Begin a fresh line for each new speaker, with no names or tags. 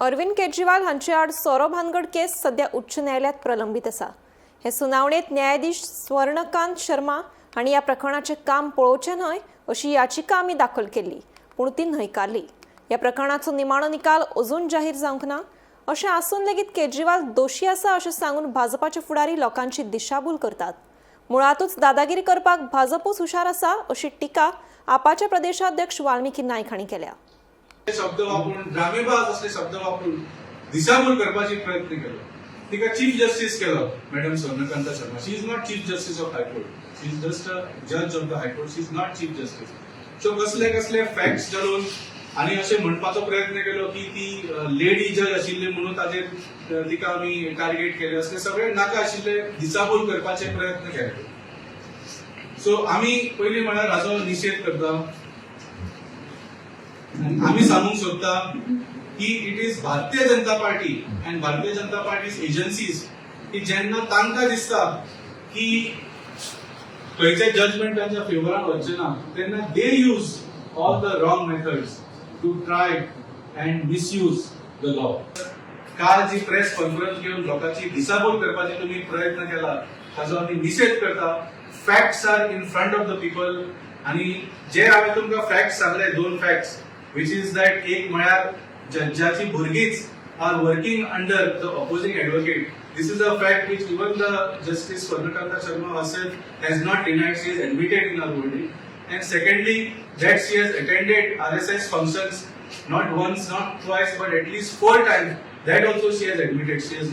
अरविंद केजरीवाल हांचे आड सोरो भानगड केस सध्या उच्च न्यायालयात प्रलंबीत आसा. हे सुनावणेत न्यायाधीश स्वर्णकांत शर्मा हांणी ह्या प्रकरणाचें काम पळोवचें न्हय अशी याचिका आमी दाखल केल्ली, पूण ती न्हयकारली. ह्या प्रकरणाचो निमाणो निकाल अजून जाहीर जावंक ना. अशें आसून लेगीत केजरीवाल दोशी आसा अशें सांगून भाजपाचे फुडारी लोकांची दिशाभूल करतात. मुळातूच दादागिरी करपाक भाजपूच हुशार आसा अशी टिका आपाचे प्रदेशाध्यक्ष वाल्मिकी नायक हांणी केल्या.
शब्द वापरून, ड्रामेबाज असले शब्द वापरून दिशाभूल करपाची प्रयत्न केलो. तिका चीफ जस्टीस केलो madam Swarnakanta Sharma. She is not Chief Justice of High Court. She is just a judge of the High Court. She is not Chief Justice. So कसले कसले फॅक्ट्स घालून आणि अशें म्हणपाचो प्रयत्न केलो की ती लेडी जज आशिल्ली म्हणून ताजेर तिका आमी टार्गेट केले. असले सगळे नाका आशिल्ले दिशाभूल करपाचे प्रयत्न केले. सो आमी पयलीं म्हळ्यार हाचो निशेध करता आनी आमी सांगूंक सोदता की it is Bharatiya Janata Party and Bharatiya Janata Party's agencies की जेन्ना तांकां दिसता की खंयचे जजमेंट तांच्या फेवरान वचचें ना, तेन्ना they use all the wrong methods to try and misuse the law. काल जी प्रेस कॉन्फरन्स घेवन लोकांची दिशाभूल करपाचे तुमी प्रयत्न केला, ताजो आमी निशेध करता. Facts are in front of the people आणि जे हांवें तुमकां फॅक्ट्स सांगले, दोन फॅक्ट्स, which is that एक म्हळ्यार जज्जाची भुरगींच are working under the opposing advocate. This is a fact which even the Justice Swarnakanta Sharma herself has not denied. She has admitted in her verdict. And secondly, that she has attended RSS functions not once, not twice, but at least four times. That also she has admitted. She has not